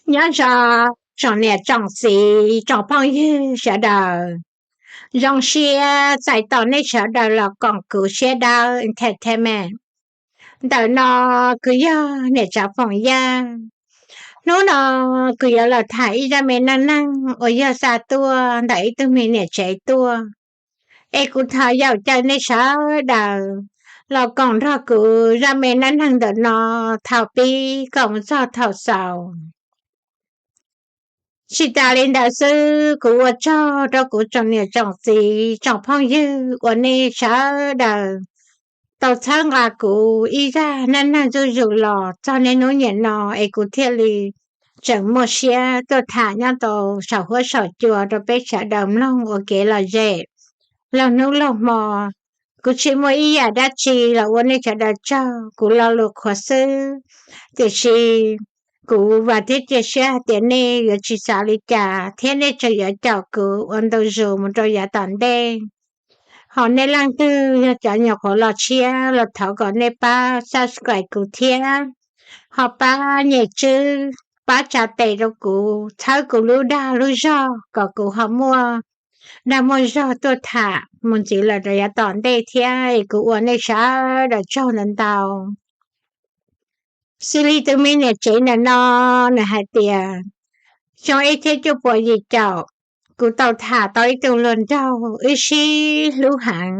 Nyob zoo tsoom niam tsoom txiv tsoom phooj ywg sawv daws, zoo siab txais tos nej sawv daws los koom kuv Siab Dawb Entertainment. Ntawm no kuv yog niam tsav Foom Yaj. Hnub no kuv yuav los tham ib zaj me neej neeg uas yog xa tuaj ntawm ib tug me niam tsev tuaj. Es kuv thov yaum caw nej sawv daws los koom nrog kuv zaj me neej neeg ntawm no thaum pib kom mus txog thaum xaus. Tsis tas li ntawd xwb, kuv ua tsaug rau kuv tsoom niam tsoom txiv tsoom phooj ywg uas nej sawv daws tau txhawb nqa kuv ib zaj neej neeg zuj zus los txog niaj hnub niam no, es kuv thiaj li tseem muaj siab tuaj tham nyob tau saum huab saum cua rau peb sawv daws mloog ua kev lom zem laug hnub laug hmo. Kuv tsis muaj ib yam dab tsi los ua nej sawv daws tsaug, kuv lo lus qhuav xwb. Tiam sis kuv vam thiab cia siab hais tias nej yuav tsis xav li cas thiab nej tseem yuav caum kuv ua ntu zus mus rau yav tom ntej. Ho nej leej twg yog cov nyuam qhuav los tshiab los thov kom nej pab subscribe kuv thiab, ho pab nyem tswb, pab tsa tes rau kuv, txhawb kuv lub dag lub zog kom kuv ho muaj dag muaj zog tuaj tham mus ntxiv lawm rau yav tom ntej thiab, es kuv ua nej sawv daws tsaug ntau ntau. Xws li tus me niam tsev ntawm no, nws hais tias, xyoo ib txhiab cuaj puas yim caum, kuv tau tham tau ib tug hluas nraug wb sib hlub heev.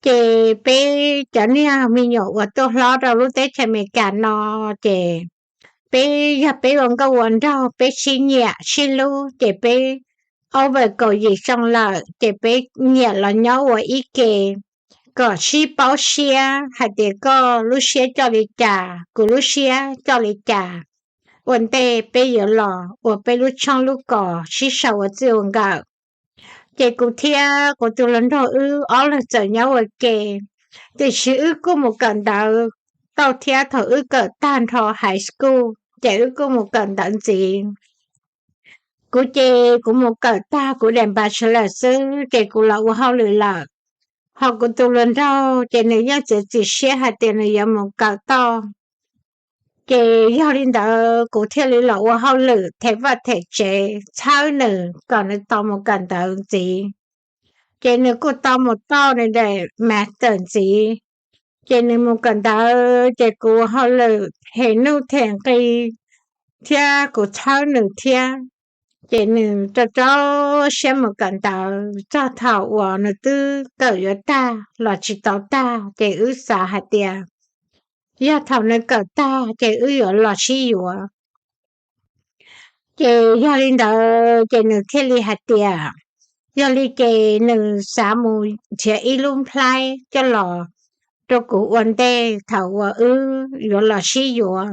Ces peb cov niag me nyuam uas tuaj hlob rau lub teb chaws Amelikas no, ces peb yog peb ua nkauj ua nraug, peb sib nyiam sib hlub, ces peb over kaum yim xyoo lawm, ces peb nyiam los nyob ua ib ke kom sib paub siab hais tias koj lub siab coj li cas, kuv lub siab coj li cas, ua ntej peb yuav los ua peb lub tshoob lub kos sib sau ua txij ua nkawm. Ces kuv thiab kuv tus hluas nraug wb ob leeg txawm nyob ua ke, tiam sis wb kuj mus kawm ntawv tau thiab. Thaum wb kawm tag nrho high school, ces wb kuj mus kawm ntawv ntxiv. Kuv ces kuv mus kawm tag kuv daim bachelor xwb ces kuv los ua hauj lwm lawm. Ho kuv tus hluas nraug ces nws yeej txiav txim siab hais tias nws yuav mus kawm toj. Ces yog li ntawd kuv thiaj li los ua hauj lwm them vaj them tsev txhawb nws kom nws tau mus kawm ntawv ntxiv. Ces nws kuj tau mus toj nws daim master ntxiv, ces nws mus kawm ntawv ces kuv ua hauj lwm them nuj them nqi thiab kuv txhawb nws thiab. Ces nws rau rau siab mus kawm ntawv txog thaum uas nws twb kawm yuav tag los tsis tau tag, ces wb xav hais tias yog thaum nws kawm tag ces wb yuav los sib yuav. Ces yog li ntawd ces nws thiaj li hais tias yog li ces nws xav mus nrhiav ib lub nplhaib coj los rau kuv ua ntej thaum uas wb yuav los sib yuav.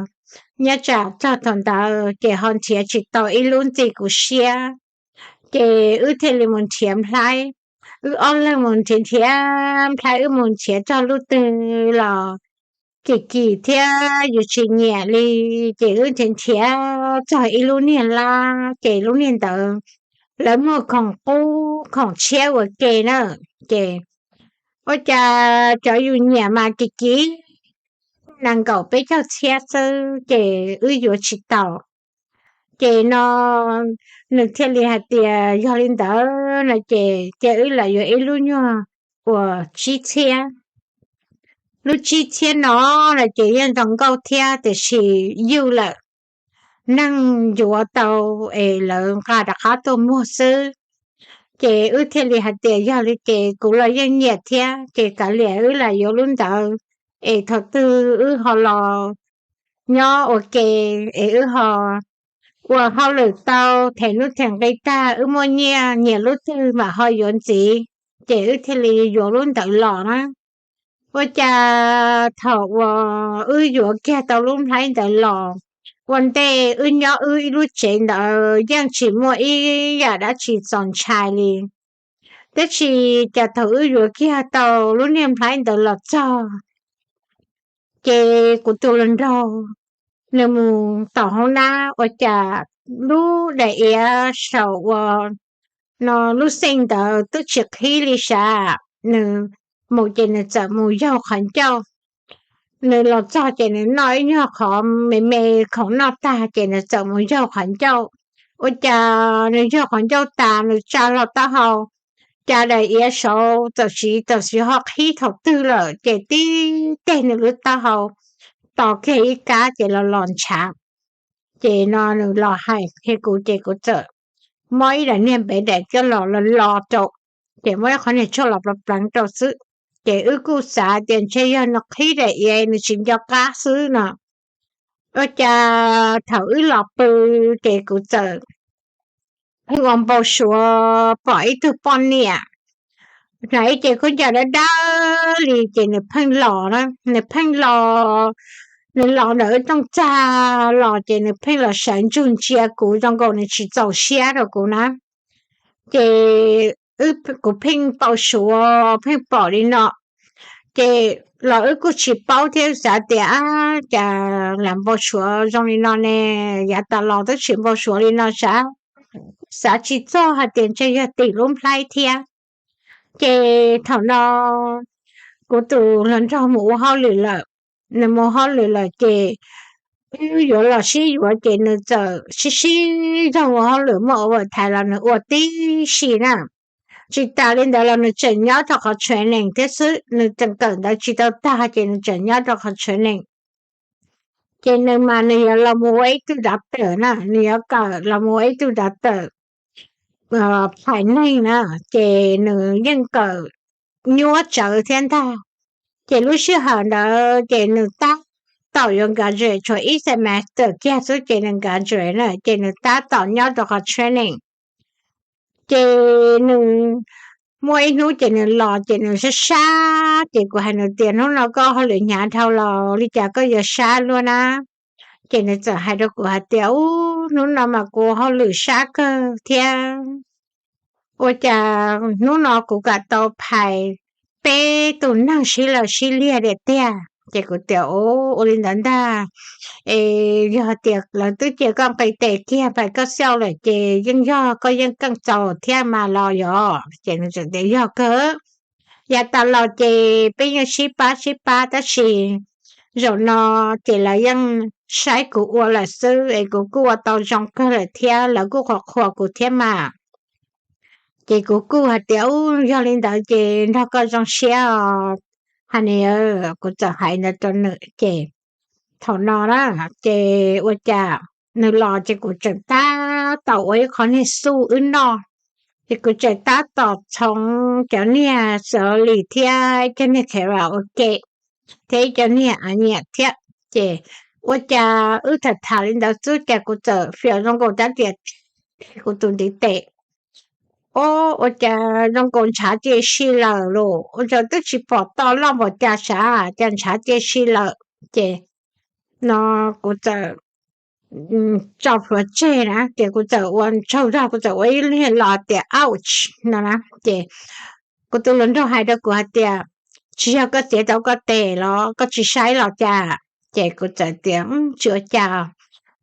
Nyob tsam txog thaum ntawd ces ho nrhiav tsis tau ib lub ntxim kuv siab, ces wb thiaj li mus nrhiav nplhaib. Wb ob leeg mus nrhiav nrhiav nplhaib, wb mus nrhiav txog lub twg los kim kim thiab yus tsis nyiam li, ces wb nrhiav nrhiav txog ib lub niag lab, ces lub niag ntawd lawv muag khoom qub khoom tshiab ua ke na. Ces ua cas cov yus nyiam mas kim kim nees nkaum peb caug txhiab xwb, ces wb yuav tsis tau. Ces no nws thiaj li hais tias yog li ntawd no ces cia wb lam yuav ib lub nyuag uas tsib txhiab. Lub tsib txhiab no no ces yeej zoo nkauj thiab tiam sis yuj lawm, neeg yuav tau es lawv nqa rov qab tuaj muag xwb. Ces wb thiaj li hais tias yog li ces kuv los yeej nyiam thiab, ces kav liam wb lam yuav lub ntawd, es thaum twg wb ho los nyob ua ke, es wb ho ua hauj lwm tau, them nuj them nqi tag wb muaj nyiaj nyiam lub twg mam ho yuav ntxiv. Ces wb thiaj li yuav lub ntawd los na. Ua cas thaum uas wb yuav kiag tau lub nplhaib ntawd los, ua ntej wb nyob wb ib lub tsev ntawd yeej tsis muaj ib yam dab tsi txaus ntshai li. Tiam sis cas thaum wb yuav kiag tau lub niag nplhaib ntawd los txog, ces kuv tus hluas nraug nws mus tom hoob nab, ua cas lub daim iav saum uas no lub xeej ntawd twb tsis qhib li sav, nws mus ces nws txawm mus yaug qhov ncauj. nws los txog ces nws noj ib nyuag qhov me me khoom noj tag ces nws txawm mus yaug qhov ncauj. Ua cas nws yaug qhov ncauj tas nws tsa hlo taub hau, cas daim iav saud txawm siv txawm siv ho qhib thaum twg lawm ces tib teg nws lub taub hau, tos kiag ib kab ces los los ntshav. Ces no nws los hais qhia kuv ces kuv txawm muab ib daim niag npev daim coj los los los rau, ces muab ib qhov niag tshuaj los pleev pleev rau xwb. Ces wb kuj xav tias ntshe yog nws qhib daim iav nws tsis nco qab xwb no. Ua cas thaum wb los pw ces kuv txawm pheej ua npau suav pom ib tug poj niam hnav ib ce khaub ncaws dawb dawb li ces nws pheej los na, nws pheej los, nws los ntawm wb rooj txag los ces nws pheej los sawv ntsug ntsia kuv zoo nkaus nws tsis txaus siab rau kuv na. Ces kuv pheej npau suav pheej pom li no, ces los wb kuj tsis paub thiab xav tias ab cas lam npau suav zoo li no ne, yav tas los twb tsis npau suav li no sav, xav tsis txog hais tias ntshe yog tim lub nplhaib thiab. Ces thaum no kuv tus hluas nraug mus ua hauj lwm lawm, nws mus hauj lwm lawm ces wb yuav los sib yuav ces nws txawm sib sib zog ua hauj lwm, muaj overtime los nws ua tib si na. Tsis tas li ntawd los nws tseem nyob rau qhov training thiab xwb, nws tseem kawm ntawv tsis tau tag ces nws tseem nyob rau qhov training. Ces nws mas nws yuav los mus ua ib tug doctor na, nws yuav kawm los mus ua ib tug doctor phais neeg na, ces nws yeej kawm nyuaj tsawv thiab ntag. Ces lub sij hawm ntawd ces nws tab tom yuav graduate tshuav ib semester kiag xwb ces nws graduate na, ces nws tab tom nyob rau qhov training. Ces nws muaj ib hnub ces nws los ces nws sab sab ces kuv hais nws tias hnub no koj hauj lwm hnyav dhau los li cas koj yuav sab luaj na. Ces nws txawm hais rau kuv hais tias ub, hnub no mas kuv hauj lwm sab kawg thiab, ua cas hnub no kuv kam tau phais peb tus neeg sib law sib liag tiag tiag. Ces kuv tias ua li ntawd ntag, es yog tias lawv twb cia koj nqis tes kiag phais koj xyaum lawm ces yeej yog koj yeej keej txaus thiab mas los yog? Ces nws txawm tias yog kawg, yav tas los ces peb yeej sib pab sib pab tab sis zaum no ces lawv yeej saib kuv ua lawm xwb es kuv kuj ua tau zoo kawg lawm thiab lawv kuj qhuas qhuas kuv thiab mas. Ces kuv kuj hais tias ub, yog li ntawd ces nrog koj zoo siab os, hais ni. Kuv txawm hais ntawd rau nws ces thaum no na, ces ua cas nws los ces kuv tseem tab tom ua ib qho niag xuj wb noj, ces kuv tseem tab tom txhoov cov niag xav lis thiab cov niag khe ua ke thiab ib cov niag av nyiam thiab. Ces ua cas wb tham tham li ntawd xwb cas kuv txawm fiam zoo nkaus rab riam kuv tus ntiv tes. Ua cas zoo nkaus ntshav cia si lawm los ua cas twb tsis pom to loj npaum cas sav cas ntshav cia si lawm. Ces no kuv txawm tso plhuav tseg na, ces kuv txawm ua tsaug zog kuv txawm ua ib lub niag los tias ouch no na. Ces kuv tus hluas nraug hais rau kuv hais tias tsis yog koj txiav tau koj tes los koj tsis saib los cas? Ces kuv txawm tias tsis ua cas.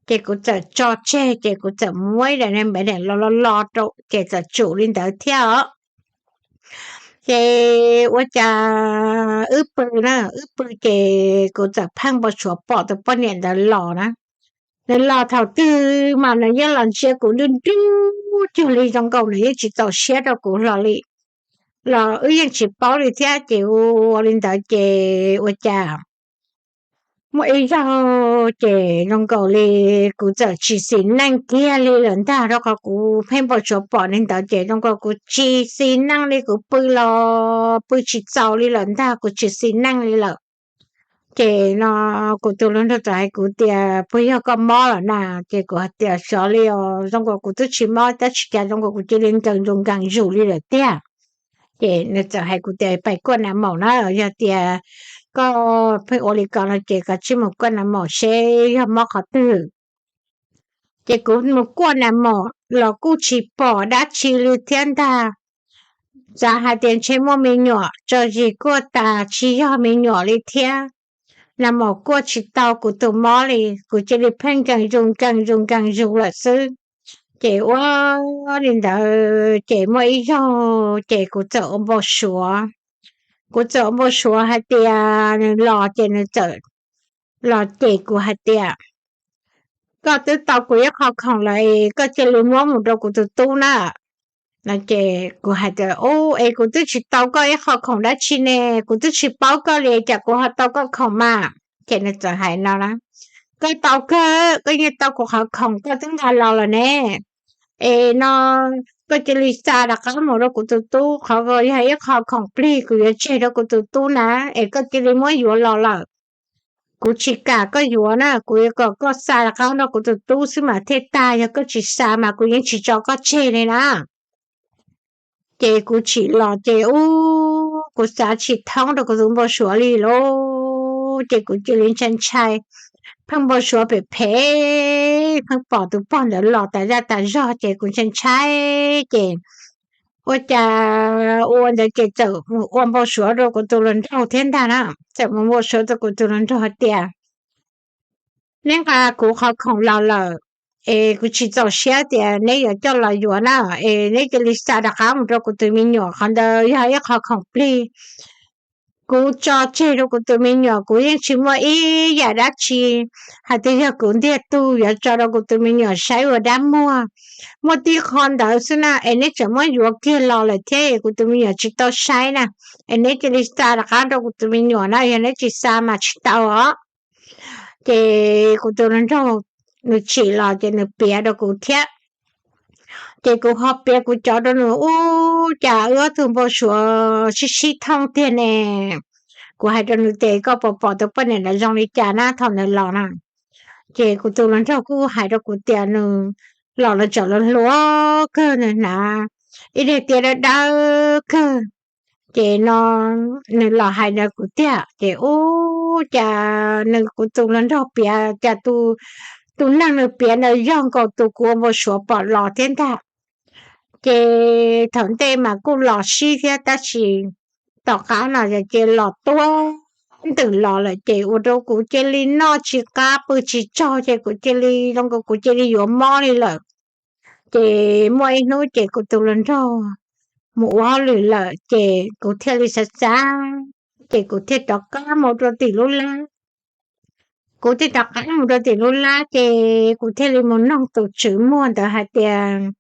Ces kuv txawm tso tseg ces kuv txawm muab ib daim npem daim los los los rau ces txawm tsum li ntawd thiab os. Ces ua cas wb pw na, wb pw ces kuv txawm pheej npau suav pom tus poj niam ntawd los na. Nws los thaum twg mas nws yeej los ntsia kuv nruj nruj cuag li zoo nkaus nws yeej tsis txaus siab rau kuv hlo li, los wb yeej tsis paub li thiab. Ces ua li ntawd ces ua cas muaj ib zaug ces zoo nkaus li kuv txawm tsis xis neej kiag li lawm ntag, rau qhov kuv pheej npau suav pom li ntawd ces zoo nkaus kuv tsis xis neej li, kuv pw los pw tsis txaus li lawm ntag, kuv tsis xis neej li lawm. Ces no kuv tus hluas nraug txawm hais kuv tias puas yog koj mob lawm na? Ces kuv hais tias xyov li os, zoo nkaus kuv twb tsis mob tab sis cas zoo nkaus kuv cia li nkees zus nkees zus li lawm tiag. Ces nws txawm hais kuv tias pais kuaj nas maum na, yog tias koj pheej ua li ko no ces koj tsij mus kuaj nas maum seb yog mob qhov twg. Ces kuv mus kuaj nas maum los kuj tsis pom dab tsi li thiab ntag. Xav hais tias ntshe muaj me nyuam, tso zis kuaj tas tsis yog me nyuam li thiab. Nas maum kuaj tsis tau kuv tus mob li, kuv cia li pheej nkees zus nkees zus nkees zus lawm xwb. Ces ua li ntawd ces muaj ib zaug ces kuv txawm ua npau suav. Kuv txawm ua npau suav hais tias nws los ces nws txawm los ces kuv hais tias, koj twb tau kuv ib qho khoom lawm es koj cia li muab mus rau kuv tus tub na. No ces kuv hais tias, u, es kuv twb tsis tau koj ib qho khoom dab tsi ne, kuv twb tsis paub koj li cas kuv ho tau koj khoom mas. Ces nws txawm hais no na, koj tau kawg, koj yeej tau kuv qhov khoom koj twb nqa los lawm ne. Es no koj cia li xa rov qab mus rau kuv tus tub, qhov ko yog ib qho khoom plig kuv yuav tseg rau kuv tus tub na, es koj cia li muab yuav los lawm. Kuv tsis kam koj yuav na, kuv yuav kom koj xa rov qab rau kuv tus tub xwb mas thiaj tag, yog koj tsis xa mas kuv yeej tsis tso koj tseg li na. Ces kuv tsim los ces ub, kuv xav tsis thoob rau kuv tus npau suav li lauj. Ces kuv cia li ntshai ntshai, pheej npau suav phem phem, pheej pom tus pog ntawd los tas zaj tas zog ces kuv ntshai ntshai ces ua cas ua ntawd ces txawm mus ua npau suav rau kuv tus hluas nraug thiab ntag na. Txawm mus npau suav rau kuv tus hluas nraug hais tias, neb nqa kuv qhov khoom los lawm, es kuv tsis txaus siab tias neb yuav coj los yuav na, es neb cia li xa rov qab mus rau kuv tus me nyuam, qhov ntawd yog ib qho khoom plig kuv tso tseg rau kuv tus me nyuam, kuv yeej tsis muaj ib yam dab tsi hais tias yog kuv ntiag tug yuav tso rau kuv tus me nyuam saib ua dab muag. Muaj tib qho ntawd xwb na, es neb tseem muab yuav kiag los lawm thiab es kuv tus me nyuam tsis tau saib na, es neb cia li xa rov qab rau kuv tus me nyuam na, yog neb tsis xa mas tsis tau os. Ces kuv tus hluas nraug nws tsim los ces nws piav rau kuv thiab. Ces kuv ho piav kuv cov rau nws, ub, cas wb ob tug npau suav sib sib thooj tiag ne. Kuv hais rau nws tias koj puas pom tus poj niam ntawd zoo li cas na thaum nws los na. Ces kuv tus hluas nraug kuj hais rau kuv tias nws los los tseem hluas hluas kawg, nws hnav ib daim tiab dawb dawb kawg. Ces no nws los hais rau kuv tiag ces ub, cas nws kuv tus hluas nraug piav, cas tus neeg nws piav ntawd yog nkaus tus kuv ua npau suav pom los thiab ntag. Ces thaum ntej mas kuj los sib thiab tab sis tom qab no ces los tuab ntws los lawm ces ua rau kuv cia li noj tsis qab pw tsis tsaug ces kuv cia li zoo nkaus kuv cia li yuav mob li lawm. Ces muaj ib hnub ces kuv tus hluas nraug mus ua hauj lwm lawm ces kuv thiaj li xav xav, ces kuv thiaj rov qab mus rau tim lub lab. Kuv thiaj rov qab mus rau tim lub lab ces kuv thiaj li mus noog tus tswv muag ntawd hais tias,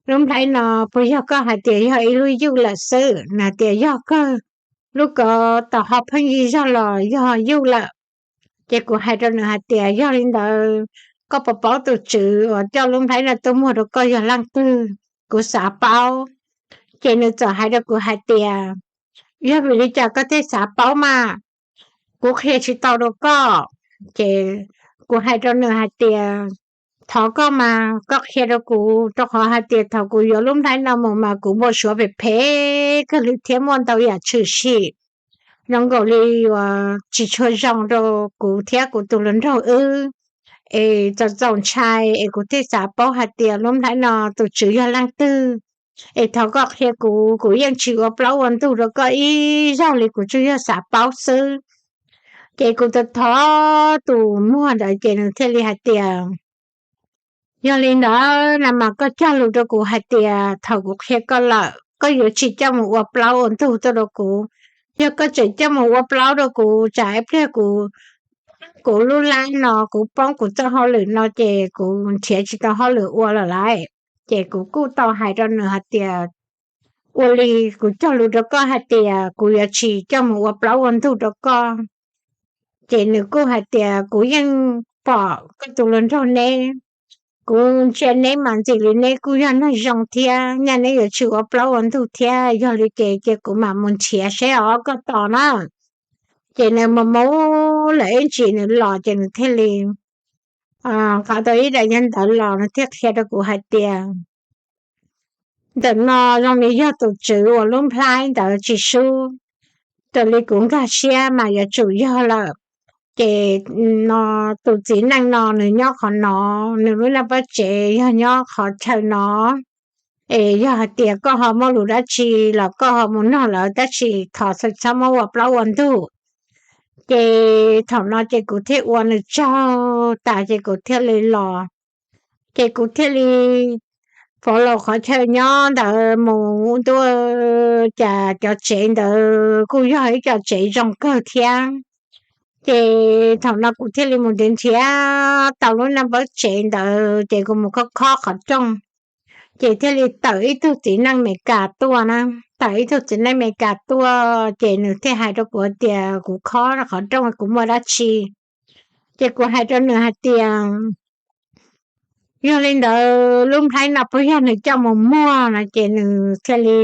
lub nplhaib no puas yog koj hais tias yog ib lub yuj lawm xwb? Nws hais tias yog kawg, lub ko tom ho pheej yig zog los yog yuj lawm. Ces kuv hais rau nws hais tias yog li ntawd, koj puas paub tus tswv uas coj lub nplhaib no tuaj muag rau koj yog leej twg? Kuv xav paub. Ces nws txawm hais rau kuv hais tias, yog vim li cas koj thiaj xav paub mas? Kuv qhia tsis tau rau koj. Ces kuv hais rau nws hais tias, thov koj mas koj qhia rau kuv, rau qhov hais tias thaum kuv yuav lub nplhaib no mus mas kuv npau suav phem phem kawg li thiab muaj ntau yam tshwm sim zoo nkaus li uas tsis tshua zoo rau kuv thiab kuv tus hluas nraug wb. Es txaus txaus ntshai es kuv thiaj xav paub hais tias lub nplhaib no tus tswv yog leej twg. Es thov koj qhia kuv, kuv yeej tsis ua plaub ua ntug rau koj ib zaug li, kuv tsuas yog xav paub xwb. Ces kuv tus thov tus muag ntawd ces nws thiaj li hais tias, yog li ntawd no mas koj cog lus rau kuv hais tias thaum kuv qhia koj lawm koj yuav tsis coj mus ua plaub ua ntug tuaj rau kuv. Yog koj tseem coj mus ua plaub rau kuv, tsam ib pliag kuv, kuv lub lab no kuv poob kuv txoj hauj lwm no ces kuv nrhiav tsis tau hauj lwm ua lawm lauj. Ces kuv kuj tau hais rau nws hais tias, ua li kuv cog lus rau koj hais tias kuv yuav tsis coj mus ua plaub ua ntug rau koj. Ces nws kuj hais tias kuv yeej pom koj tus hluas nraug neb, kuv ntsia neb mas ntxim li neb kuj yog neeg zoo thiab, nyaj neb yuav tsis ua plaub ua ntug thiab, yog li ces cia kuv mam mus nrhiav seb os koj tos na. Ces nws mus mus lawm ib ntsis nws los ces nws thiaj li nqa tau ib daim ntawv los nws thiaj qhia rau kuv hais tias, ntawm no zoo li yog tus tswv uas lub nplhaib ntawd tsis sub, raws li kuv nkag siab mas yuav tsum yog lawm. Ces no tus txiv neej no nws nyob qhov no, nws lub neej pob tsev yog nyob qhov chaw no. Es yog hais tias koj ho muaj lus dab tsi los koj ho mus nug lawv, tab sis thov txhob muab ua plaub ua ntug. Ces thaum no ces kuv thiaj ua nws tsaug tas ces kuv thiaj li los. Ces kuv thiaj li pov laus qhov chaw nyob ntawd mus ntua, cas cov tsev ntawd kuj yog ib co tsev zoo kawg thiab. Ces thaum no kuv thiaj li mus nrhiav nrhiav tau lub naj npawb tsev ntawd ces kuv mus khob khob qhov rooj, ces thiaj li tawm ib tug txiv neej Amelikas tuaj na. Tawm ib tug txiv neej Amelikas tuaj ces nws thiaj hais rau kuv tias kuv khob qhov rooj kuv muaj dab tsi. Ces kuv hais rau nws hais tias, yog li ntawd lub nplhaib no puas yog nws coj mus muag no? Ces nws thiaj li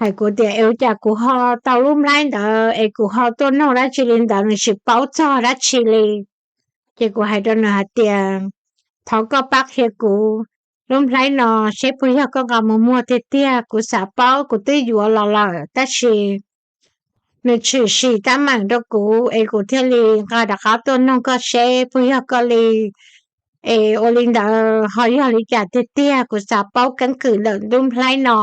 hais kuv tias, es ua cas kuv ho tau lub nplhaib ntawd es kuv ho tuaj nug dab tsi li ntawd nws tsis paub txog dab tsi li. Ces kuv hais rau nws hais tias, thov koj pab qhia kuv lub nplhaib no seb puas yog koj nqa mus muag tiag tiag, kuv xav paub, kuv twb yuav los lawm tab sis nws tshwm sim tab meem rau kuv es kuv thiaj li nqa rov qab tuaj nug koj seb puas yog koj li. Es ua li ntawd ho yog li cas tiag tiag, kuv xav paub keeb kwm ntawm lub nplhaib no.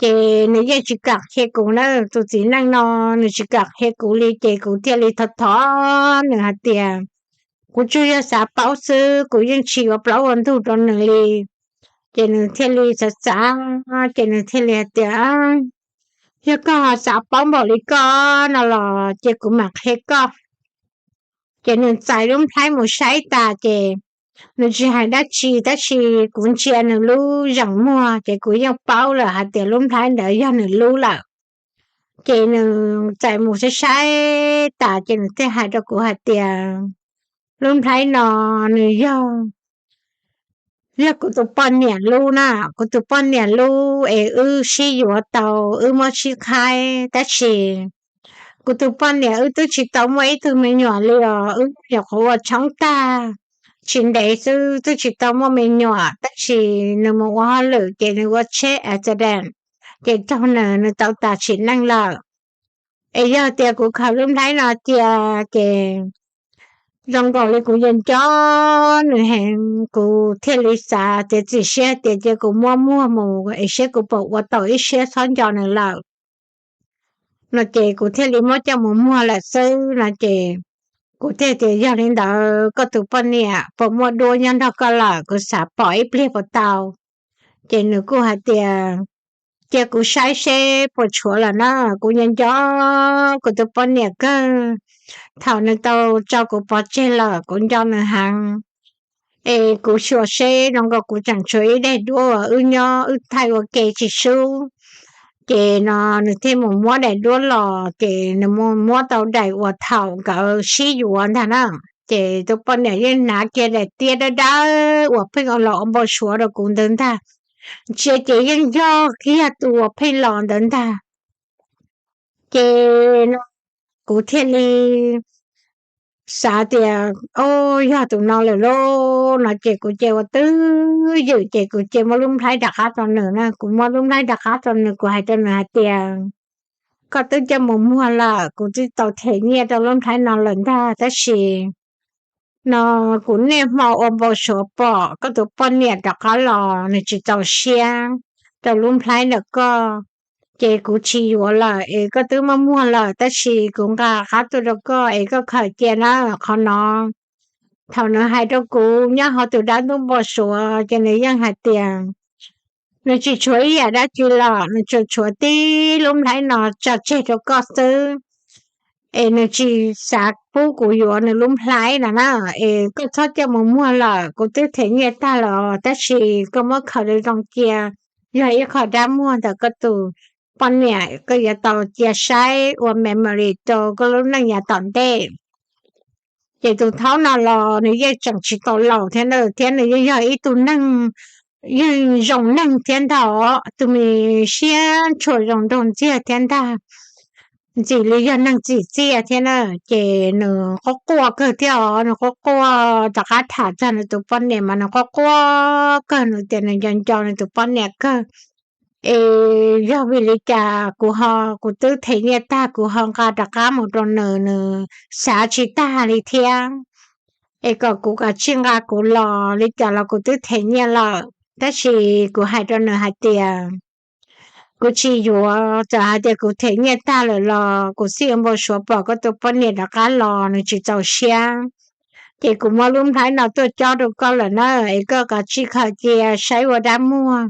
Ces nws yeej tsis kam qhia kuv na, tus txiv neej no nws tsis kam qhia kuv li ces kuv thiaj li thov thov nws hais tias, kuv tsuas yog xav paub xwb, kuv yeej tsis ua plaub ua ntug rau nws li. Ces nws thiaj li xav xav, ces nws thiaj li hais tias, yog koj xav paub npaum li koj no los ces kuv mam qhia koj. Ces nws txais lub nplhaib mus saib tas ces nws tsis hais dab tsi tab sis kuv ntsia nws lub zeem muag ces kuv yeej paub lawm hais tias lub nplhaib ntawd yog nws lub lawm. Ces nws txais mus saib saib tas ces nws thiaj hais rau kuv hais tias, lub nplhaib no nws yog yog kuv tus poj niam lub na, kuv tus poj niam lub es wb sib yuav tau, wb muab sib qhaib tab sis kuv tus poj niam wb twb tsis tau muaj ib tug me nyuam li os, wb nyuam qhuav ua tshoob tag tsis ntev xwb twb tsis tau muaj me nyuam tab sis nws mus ua hauj lwm ces nws ua tsheb accident, ces raug nws, nws tau tas sim neej lawm. Es yog tias kuv khaws lub nplhaib no cia ces zoo nkaus li kuv nco nco nws heev, kuv thiaj li xav tias txim siab tias cia kuv muab muag mus es seb kuv puas ua tau ib siab txhob nco nws lawm no ces kuv thiaj li muab coj mus muag lawm xwb no ces kuv thiaj tias, yog li ntawd koj tus poj niam puas muaj duab nyob nrog koj lawm, kuv xav pom ib pliag puas tau? Ces nws kuj hais tias, cia kuv saib seb puas tshuav lawm na, kuv nco nco kuv tus poj niam kawg. Thaum nws tau tso kuv pov tseg lawm kuv nco nws heev. Es kuv xyuas seb zoo nkaus kuv tseem tshuav ib daim duab uas wb nyob wb thaij ua ke tsis sub, ces no nws thiaj mus muab daim duab los ces nws mus muab tau daim uas thaum nkawd sib yuav ntag na. Ces tus poj niam yeej hnav kiag daim tiab dawb dawb uas pheej los ua npau suav rau kuv ntawd ntag, ntsia ces yeej yog kiag tus uas pheej los ntawd ntag. Ces no kuv thiaj li xav tias, o, yog tus no lawm lauj no ces kuv cia ua twj ywm ces kuv cia muab lub nplhaib rov qab rau nws na. Kuv muab lub nplhaib rov qab rau nws, kuv hais rau nws hais tias, koj twb coj mus muag lawm, kuv twb tau them nyiaj rau lub nplhaib no lawm ntag tab sis no kuv niaj hmo ua npau suav pom koj tus poj niam rov qab los nws tsis txaus siab rau lub nplhaib ntawm koj, ces kuv tsis yuav lawm es koj twb muab muag lawm tab sis kuv nqa qab tuaj rau koj es koj khaws cia na. Qhov no thaum nws hais rau kuv nyob hauv tus dab ntub npau suav ces nws yeej hais tias nws tsis tshuav ib yam dab tsi lawm, nws tsuas tshuav tib lub nplhaib no tso tseg rau koj xwb, es nws tsis xav pub kuv yuav nws lub nplhaib no na, es koj txhob coj mus muag lawm, kuv twb them nyiaj tag lawm tab sis koj muab khaws zoo cia, yog ib qho dab muag ntawm koj tus poj niam, koj yuav tau cia saib ua memory rau koj lub neej yav tom ntej. Ces tus thaub no los nws yeej tseem tsis tau laus thiab na, thiab nws yeej yog ib tug neeg, yeej zoo neeg thiab ntag, tus me siab ntshua zoo nraug ntxiag thiab ntag, ntxim li yog neeg txim txiaj thiab na. Ces nws quaj quaj kawg thiab os, nws quaj quaj rov qab tham txog nws tus poj niam mas nws quaj quaj kawg, nws tias nws nco nco nws tus poj niam kawg. Es yog vim li cas kuv ho, kuv twb them nyiaj tag kuv ho nqa rov qab mus rau nws, nws xav tsis tag li thiab, es kom kuv kav tsij nqa kuv los, li cas los kuv twb them nyiaj lawm. Tab sis kuv hais rau nws hais tias kuv tsis yuav, txawm hais tias kuv them nyiaj tag lawm los kuv xij ua npau suav pom koj tus poj niam rov qab los nws tsis txaus siab, ces kuv muab lub nplhaib no tuaj cob rau koj lawm na, es koj kav tsij khaws cia saib ua dab muag.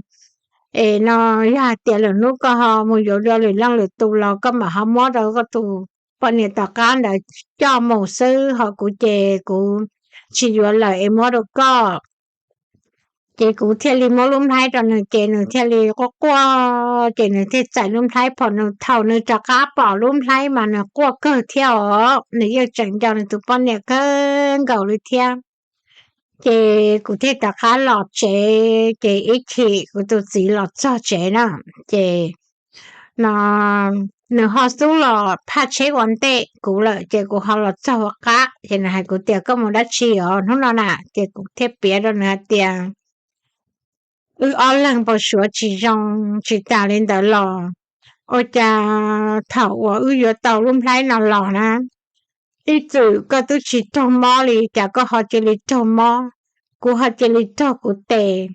Es no yog hais tias lwm hnub koj ho mus yuav dua lwm leej lwm tus los koj mam ho muab rau koj tus poj niam tom qab ntawd coj mus xwb, ho kuv ces kuv tsis yuav lawm es muab rau koj. Ces kuv thiaj li muab lub nplhaib rau nws ces nws thiaj li quaj quaj, ces nws thiaj txais lub nplhaib pom nws, thaum nws rov qab pom lub nplhaib mas nws quaj kawg thiab os, nws yeej tseem nco nws tus poj niam kawg nkaus li thiab. Ces kuv thiaj rov qab los tsev, ces ib chim kuv tus txiv los txog tsev na, ces no nws ho xub los phaj tsheb ua ntej kuv lawm, ces kuv ho los txog ua qab, ces nws hais kuv tias koj mus dab tsi os hnub no na, ces kuv thiaj piav rau nws hais tias wb ob leeg npau suav tsis zoo, tsis tas li ntawd los ua cas thaum uas wb yuav tau lub nplhaib no los na, ib txwm koj twb tsis raug mob li cas koj ho cia li raug mob, kuv ho cia li raug kuv tes.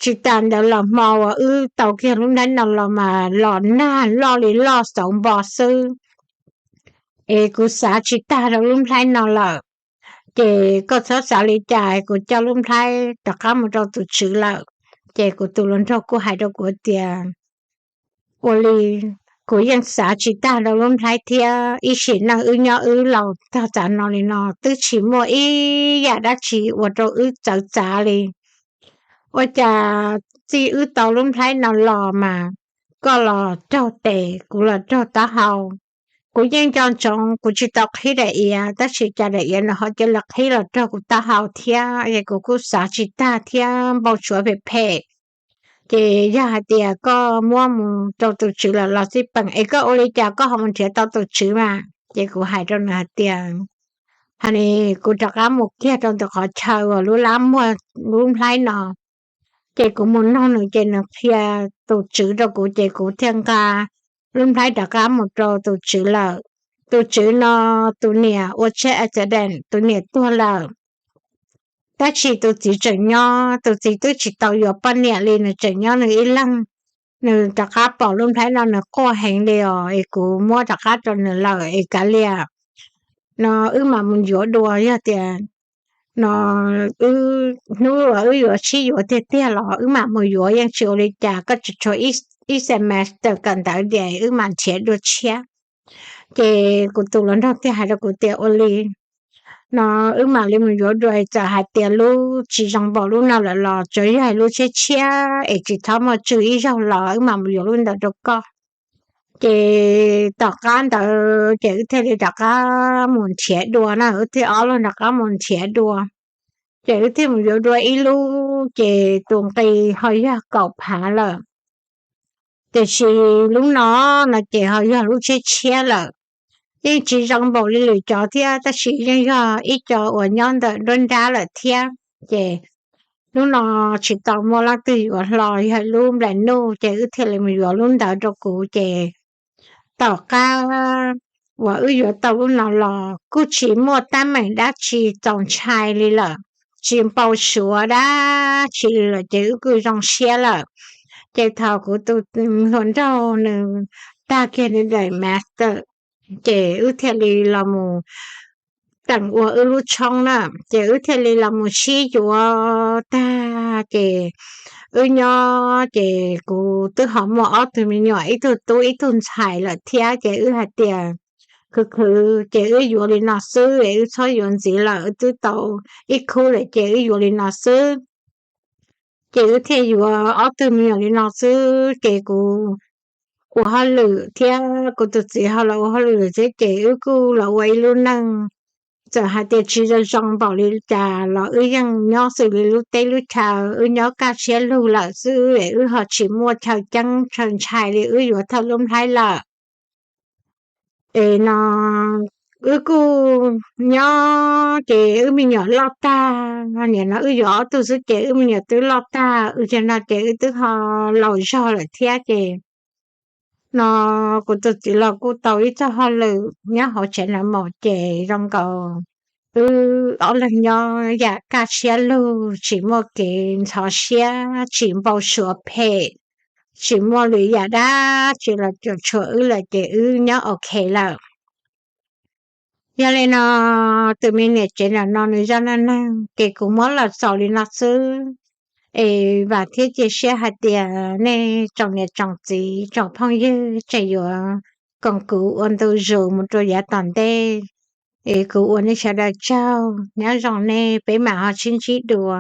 Tsis tas ntawd los hmo uas wb tau kiag lub nplhaib no los mas los nag loj li loj xauv npo xwb, es kuv xav tsis tag rau lub nplhaib no lawm. Ces koj txhob xav li cas, kuv coj lub nplhaib rov qab mus rau tus tswv lawm. Ces kuv tus hluas nraug kuj hais rau kuv tias ua li kuv yeej xav tsis tag rau lub nplhaib thiab, ib sim neej wb nyob wb laus tag txav no li no twb tsis muaj ib yam dab tsi ua rau wb txawv txav li. Ua cas txij wb tau lub nplhaib no los mas koj los raug tes, kuv los raug taub hau. Kuv yeej nco ntsoov kuv tsis tau qhib daim iav, tab sis cas daim iav nws ho cia li qhib los raug kuv taub hau thiab, es kuv kuj xav tsis tag thiab npau suav phem phem. Ces yog hais tias koj muab mus rau tus tswv lawm los xij peem, es koj ua li cas koj ho mus nrhiav tau tus tswv mas? Ces kuv hais rau nws hais tias, ha ni, kuv rov qab mus kiag rau ntawm qhov chaw uas lub lab muag lub nplhaib no, ces kuv mus nug nws ces nws qhia tus tswv rau kuv ces kuv thiaj nqa lub nplhaib rov qab mus rau tus tswv lawm. Tus tswv no tus niam ua tsheb accident, tus niam tuag lawm, tab sis tus txiv tseem nyob, tus txiv twb tsis tau yuav poj niam li, nws tseem nyob nws ib leeg. Nws rov qab pom lub nplhaib no nws quaj heev li os, es kuv muab rov qab rau nws lawm es kav liam no wb mam mus yuav dua, yog tias no wb hnub uas wb yuav sib yuav tiag tiag los wb mam mus yuav, yeej tsis ua li cas, koj tsuas tshuav ib semester kawm ntawv tias wb mam nrhiav dua tshiab. Ces kuv tus hluas nraug thiaj hais rau kuv tias ua li no wb mam li mus yuav dua, txawm hais tias lub tsis zoo npaum lub no lawm los tsuas yog lub tshiab tshiab es tsis txhob muaj tswj ib zaug los wb mam mus yuav lub ntawd rau koj. Ces tom qab ntawd ces wb thiaj li rov qab mus nrhiav dua na, wb thiaj ob leeg rov qab mus nrhiav dua. Ces wb thiaj mus yuav dua ib lub ces tus nqi ho yog kaum phav lawm. Tiam sis lub no no ces ho yog lub tshiab tshiab lawm, yeej tsis zoo npaum li lwm cov thiab, tab sis yeej yog ib co uas nyob ntawm nruab nrab lawm thiab. Ces lub no tsis tau muaj leej twg yuav hlo, yog lub nplas nuj, ces wb thiaj li mus yuav lub ntawd rau kuv. Ces tom qab uas wb yuav tau lub no los kuj tsis muaj teeb meem dab tsi txaus ntshai li lawm, tsis npau suav dab tsi li lawm, ces wb kuj zoo siab lawm. Ces thaum kuv tus hluas nraug nws tag kiag nws daim master, ces wb thiaj li los mus teem ua wb lub tshoob na, ces wb thiaj li los mus sib yuav tag ces wb nyob ces kuv twb ho muaj ob tug me nyuam, ib tug tub ib tug ntxhais lawm thiab, ces wb hais tias khwv khwv ces wb yuav li no xwb es wb txhob yuav ntxiv lawm, wb twb tau ib khub lawm ces wb yuav li no xwb. Ces wb thiaj yuav ob tug me nyuam li no xwb, ces kuv ua hauj lwm thiab kuv tus txiv ho los ua hauj lwm xwb, ces wb kuj los ua ib lub neej, txawm hais tias tsis zoo zoo npaum li cas los wb yeej nyob xws li lub teb lub chaw, wb nyob kaj siab lug lawm xwb, wb ho tsis muaj chaw ceeb chaw ntshai li wb yuav thawj lub nplhaib lawm. Es no wb kuj nyob ces wb me nyuam loj tag, nim no wb yuav ob tug xwb ces wb me nyuam twb loj tag, wb ces no ces wb twb ho laus zog lawm thiab ces no kuv tus txiv los kuj tau ib txoj hauj lwm nyob hauv tsev na mos ces zoo nkaus wb ob leeg nyob yam kaj siab lug, tsis muaj kev ntxhov siab, tsis npau suav phem, tsis muaj lwm yam dab tsi los cuam tshuam wb lawm ces wb nyob ok lawm. Yog li no tus me niam tsev ntawm no nws zaj neej neeg ces kuv muab los xaus li no xwb. Es vam thiab cia siab hais tias nej tsoom niam tsoom txiv tsoom phooj ywg tseem yuav koom kuv ua ntu zus mus rau yav tom ntej. Es kuv ua nej sawv daws tsaug, nyob zoo nej, peb mam ho sib ntsib dua.